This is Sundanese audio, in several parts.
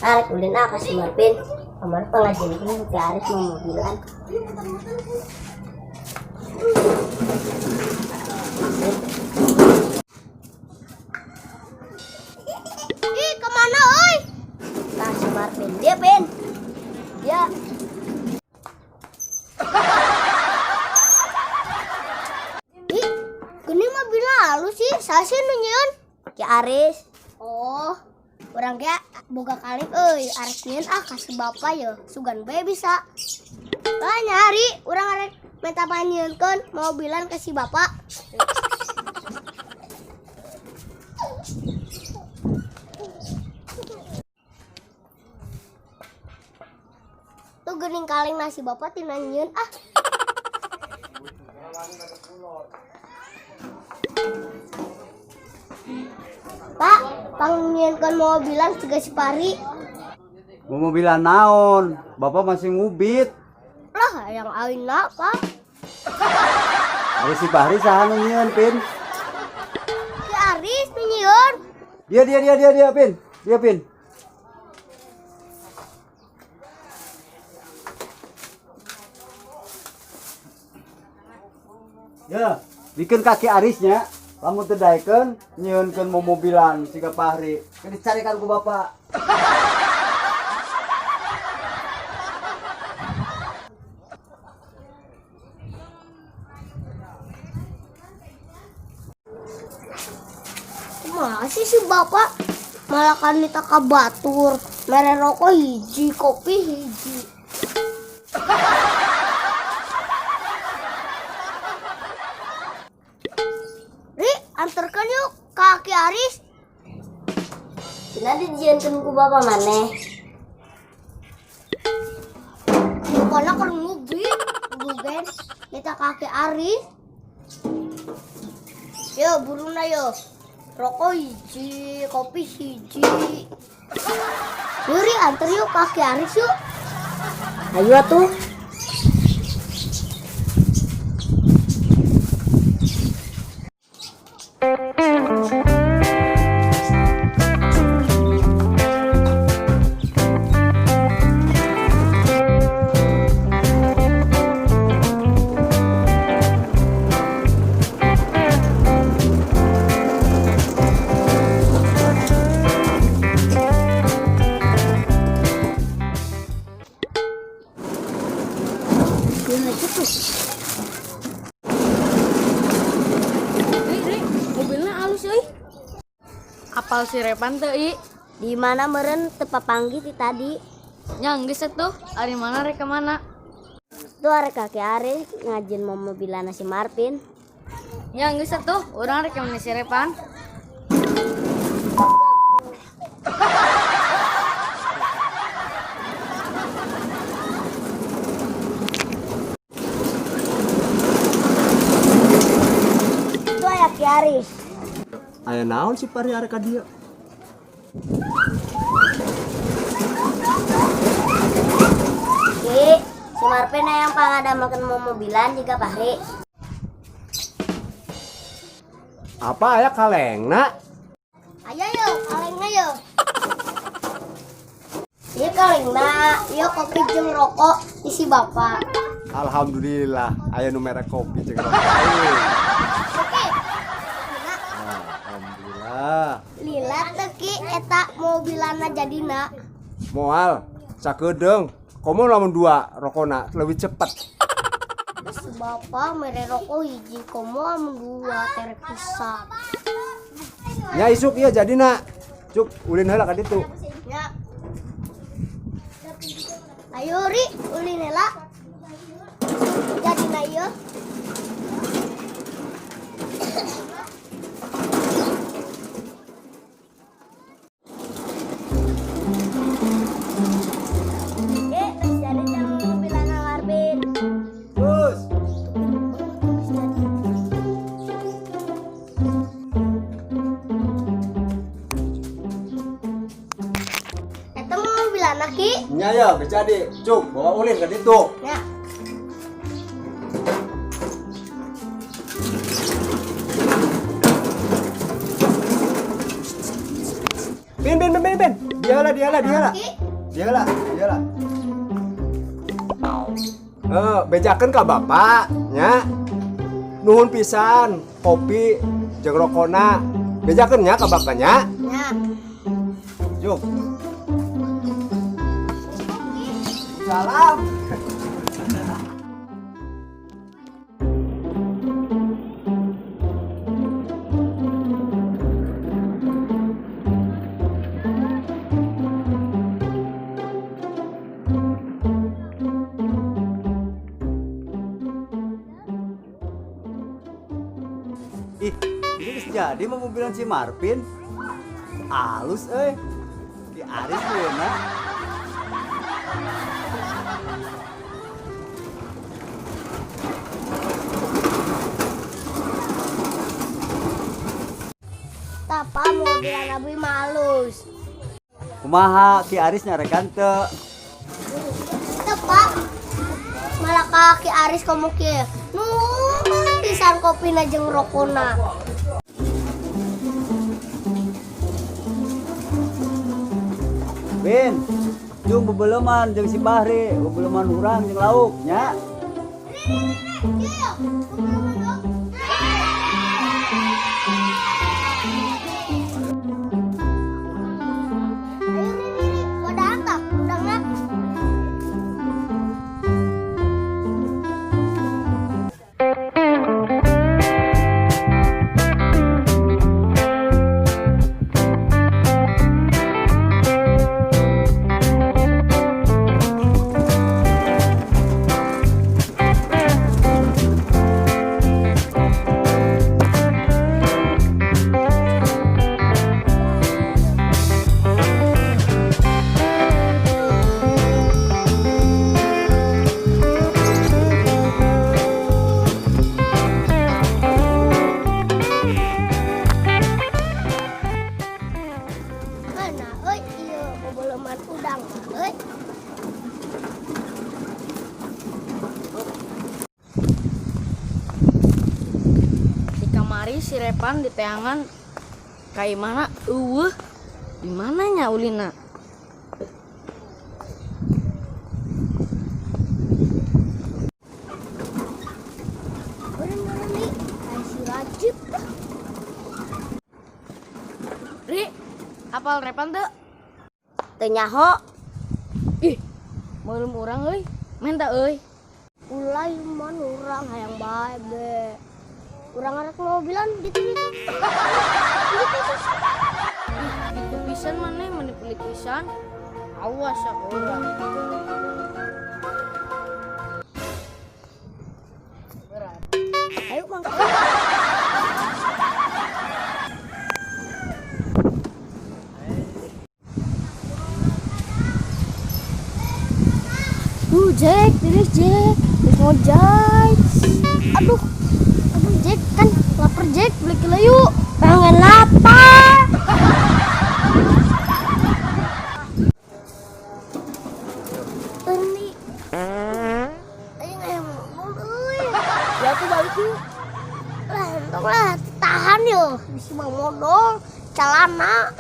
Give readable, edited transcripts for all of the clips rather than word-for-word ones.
Arek ulin ah ka si Marvin. Kamar pangajieunkeun Ki Aris momobilan. Ih, kemana euy? Tah si Marvin dia Pin. Ya. Ih, gini mobil lalu sih, saya sih nu nyieun. Ki Aris. Oh, urang ge boga kaleng euy, arek nyieun ah ka si bapak ye, sugan bae bisa. Lah nyari, urang arek minta panyieunkeun mobilan ke si bapak. Tuh geuning kaleng nasi bapak tina nyieun ah. Pak, pangnyieunkeun mobilan siga si Pari. Momobilan naon? Bapak masih ngubit. Lah, yang aina, Pak. Ari si Fahri saha nu nyieun, Pin? Si Aris nu nyieun. Dia dia dia dia dia, Pin. Dia, Pin. Ya, bikin kaki Arisnya. Lamun teu daekeun nyieunkeun momobilan siga Fahri. Kan dicarikan ku bapak. Masih si bapak malah kan minta ka batur, mere rokok hiji, kopi hiji. Ri, antarkan yuk ke Aki Aris. Cenah dijieunkeun ku bapak maneh. Pokoknya keur ngubit, buben minta ke Aki Aris. Yo, buruna yo. Rokok hiji, kopi hiji. Yuk, Ri, antar yuk ke Aki Aris yuk. Ayo atuh. Ya aja tuh. Ri, Ri, mobilnya halus euy. Apal si Repan teu, I? Di mana meureun teu papanggih ti tadi. Nya geus atuh, ari mana rek ka mana? Tuh arek ka Ki Aris ngajieun momobilan si Marvin. Nya geus atuh, urang rek ka mana si Repan? Tuh aya Ki Aris. Aya naon si Fahri arek ka dieu? Ki, si Marvin hayang pangadamelkeun momobilan jiga Fahri. Apa aya kalengna? Ayo yo, kalengna yo. Ieu kalengna, ieu kopi jeung rokok isi bapak. Alhamdulillah, aya nu mere kopi jeung rokok. Oke. Alhamdulillah. Lila teu Ki eta mobilanna jadina. Moal sakedeung. Komo lamun dua rokona lebih cepet. Si bapak mere rokok hiji, komo amun dua tere pisan. Nya isuk ieu jadina. Cuk ulin heula ka ditu. Ya. Ayo Ri, ulin heula. Jadina ieu. Ki, geus jadi teh momobilan Marvin. Terus. Eta mobilanna Ki. Nya ya geus jadi. Cuk bawa ulin ka ditu. Ya. Pin pin pin Ben, Ben. Dia lah, dia lah, dia lah. Dia lah, dia lah. Eh, bejakeun ka bapak nya. Nuhun pisan, kopi jeung rokona. Bejakeun nya ka bapaknya. Nya. Jung. Salam. Ih, ini geus jadi mobilan si Marvin. Alus euy. Di Aris na. Tapa mobilan abi malus. Kumaha Ki Aris nyarekan teu? Tepak. Malah ka Ki Aris komo kieu. Nuhun pisan kopina jeung rokona. Bin, jung bebeleuman jeung si Bahri, bebeleuman urang jeung lauk nya. Ayo Riri, wadahan tah udangna. Mana euy ieu bebeleuman udang euy. Di kamari si Repan di teangan ka imahna euweuh. Di mananya ulina? Bener-bener nih, kayak si Rajib. Ri, apal Repan teu? Teu nyaho. Ih, meureum urang euy. Menta euy. Ulai man urang hayang bae be. Urang arek mobilan gitu gitu. Ih, itu pisan maneh meni pelit pisan. Awas aku urang. Ayo Mang. Jack, terus Jack, terus ngojek. Aduh, aduh Jack kan lapar Jack, beli kilo yuk. Pengen lapar. Ini, ayo nggak mau euy. Ya aku balik yuk. Lah, entong lah, tahan yo. Bisa mau modal, celana.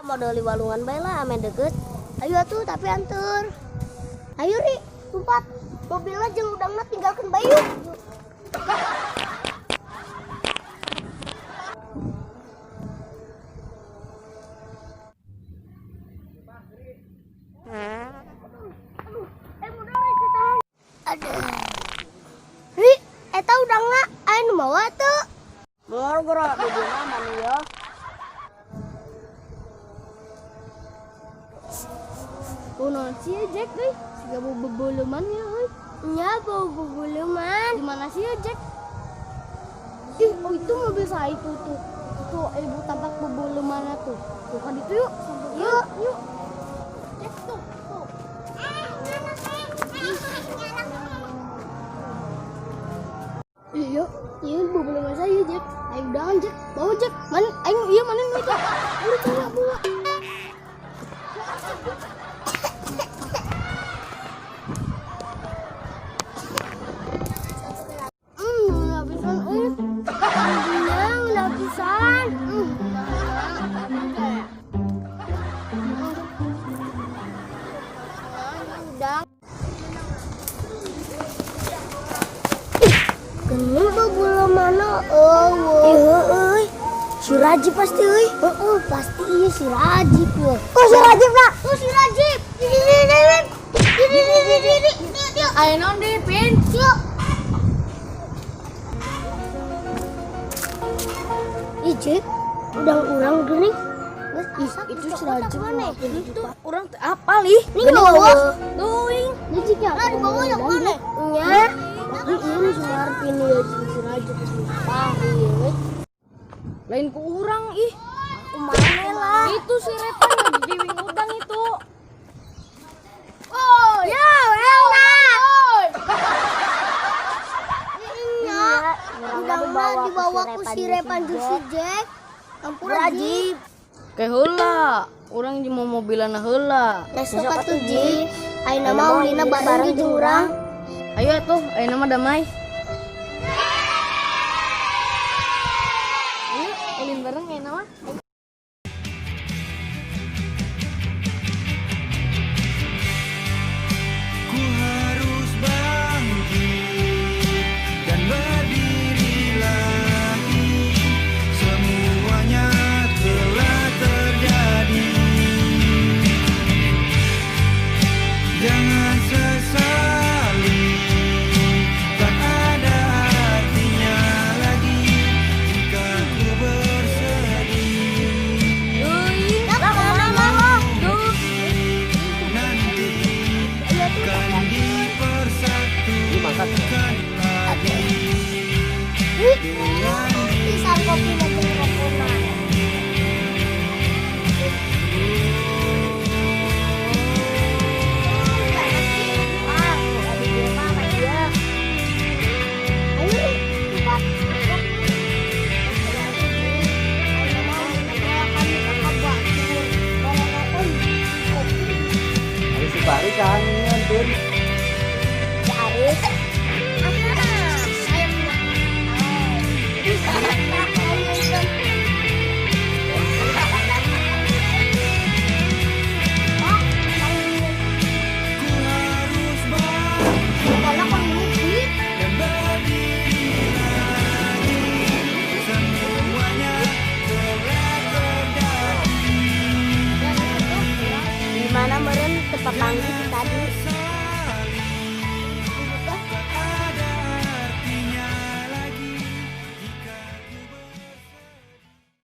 Modal di walungan bae lah ame deket. Ayo atuh, tapi anter. Ayo Ri, lompat. Mobilnya jeung udangna tinggalkeun bae yuk. Aduh, modal itu tahan. Aduh. Ri, eta udangna aya nu mawa teu? Moal goro di dieu mah yo. Kunaon sih ya, Jack euy? Siga bau bebeuleman ya euy. Nya bau bebeuleman. Di mana sih ya, Jack? Ih, oh itu mobil saya itu tuh. Itu ibu tampak bebeulemanna tuh. Bukan itu yuk. Yuk, yuk. Jack tuh, tuh. Iya, iya bebeuleman saya Jack. Ayo udahan Jack, bawa Jack. Man, ayo iya mana nu itu. Buru bawa, bawa. Habisan euy. Beunang, habisan. Rajib pasti euy. Heeh, pasti iya si Rajib ya. Kok si Rajib lah? Tuh si Rajib. Ayo naon deui, Pin? Ih, Jack, udang urang geuning. Ih, itu si Rajib mah. Itu urang teu apal ih. Ini bawah. Teuing. Ini Jack ya. Di bawah yang mana? Nya. Tapi ini si Marvin ya si Rajib si Fahri ya. Lain ku urang ih. Kumane lah. Itu si Repan lagi jiwing udang itu. Oh, ya, elah. Iya, udang mah dibawa ku si Repan jeung si Jack. Ampura Jip. Ke heula, urang jeung mau mobilan heula. Nah, sok atuh Jip. Ayeuna mah ulina bareng jeung urang. Ayo atuh, ayeuna mah damai. Ayo, ulin bareng ayeuna mah. Ku harus bangkit dan berdiri lagi. Semuanya telah terjadi. Jangan sesali, tak ada artinya lagi jika ku bersedih. Teuing. Nanti kan dipersatukan lagi dengan Pisang kopi dan rokona. Ayo, cepat. Ari si Fahri saha nyieun, Pin? Si Aris. Ku harus bangkit dan berdiri lagi. Semuanya telah terjadi. Di mana meureun teu papanggih ti tadi.